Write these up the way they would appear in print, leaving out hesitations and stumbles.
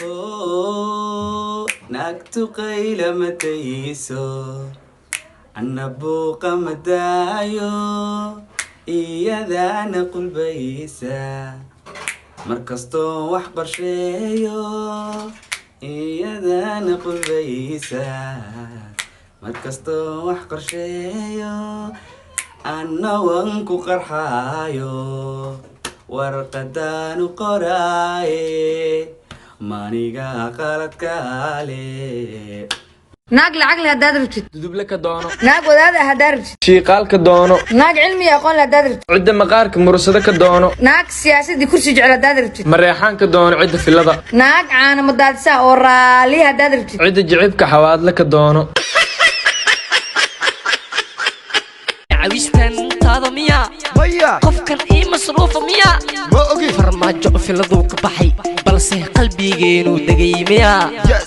Oo naagtu qayla matayso, anna buuqa madaayo, iyadaana qulbaysa. Markastoo wax qorsheeyo, iyadaana qulbaysa. Markastoo wax qorsheeyo, anna wan ku qarxaayo, warqadaanu qoraaye, maniga qaladkaale. Naag lacag leh haddaad rabtid, Duduble ka doono. Naag wadaad ah haddaad rabtid, Shiiqaal ka doono. Naag cilmi iyo aqoon leh haddaad rabtid, Cidda maqaarka mursado ka doono. Naag siyaasadii kursi jecel haddaad rabtid, Mareexaan ka doono cidda filada. Naag caana madaadisa oo raali haddaad rabtid, Cidda jicibka xawaadle ka doono. Cawistan taada miyaa? Maya. Qofkan ii masruufa miyaa? Ma ogi. Farmaajo filaduu ka baxay, balse qalbigeenuu degay miyaa? Yes.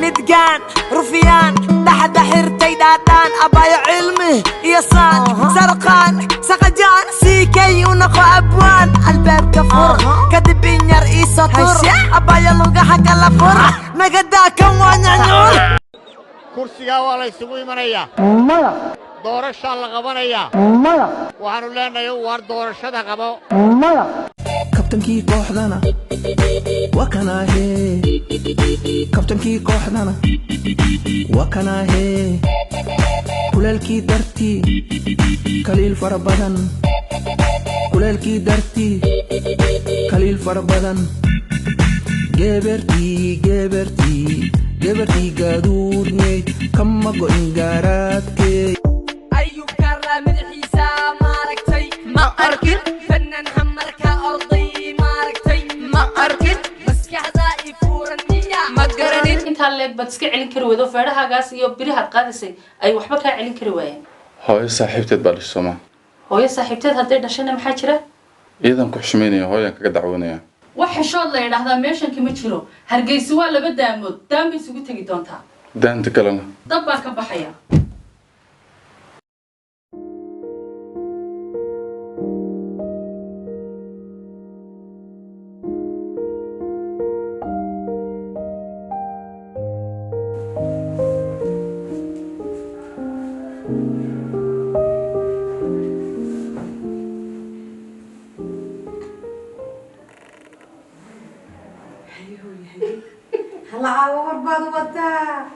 Midgaan rufiyaan dhaxda xirtay, dhaadhaan abaayo, cilmi iyo saan sarqaan saqajaan siikay u noqo abwaan. Albaabka fur, kadib in yar iisoo tur abaayo, lugaha kala fur, nagadaa kan waa nyanyuur. Kursigaa waa la isugu imanayaa, doorashaa la qabanayaa. Waxaannu leenahay, waar doorashada qabo. Kabtankii kooxdana waa kanaahe, kabtankii kooxdana waa kanaahe. Kuleelkii dartii kaliil fara badan, kuleelkii dartii kaliil fara badan. Gebertii, gebertii, gebertii gaduudneyd kama go'in gaaraadkee. Ayub Kaarlaa madaxiisa maaragtay? Ma arkin. Fanaan Xamarka orday maaragtay? Ma arkin. Maskaxda i furan miya? Ma garanin. Intaa leeg baad iska celin kari weydo, feedhahagaas iyo birihaad qaadaysay ay waxba kaa celin kari waayeen. Hooyo saaxiibteed baa dhashay, soomaa? Hooyo saaxiibteed hadday dhashayna maxaa jira? Iyadan ku xushmaynaya, hooyaan kaga dacwoonaya. Wax xishood la yidhaahdaa meeshan kama jiro. Hargeysa waa laba daamood, daan bay isugu tegi doontaa. Daanta kalena? Dab baa ka baxaya. Hala, caawa war baad wadaa.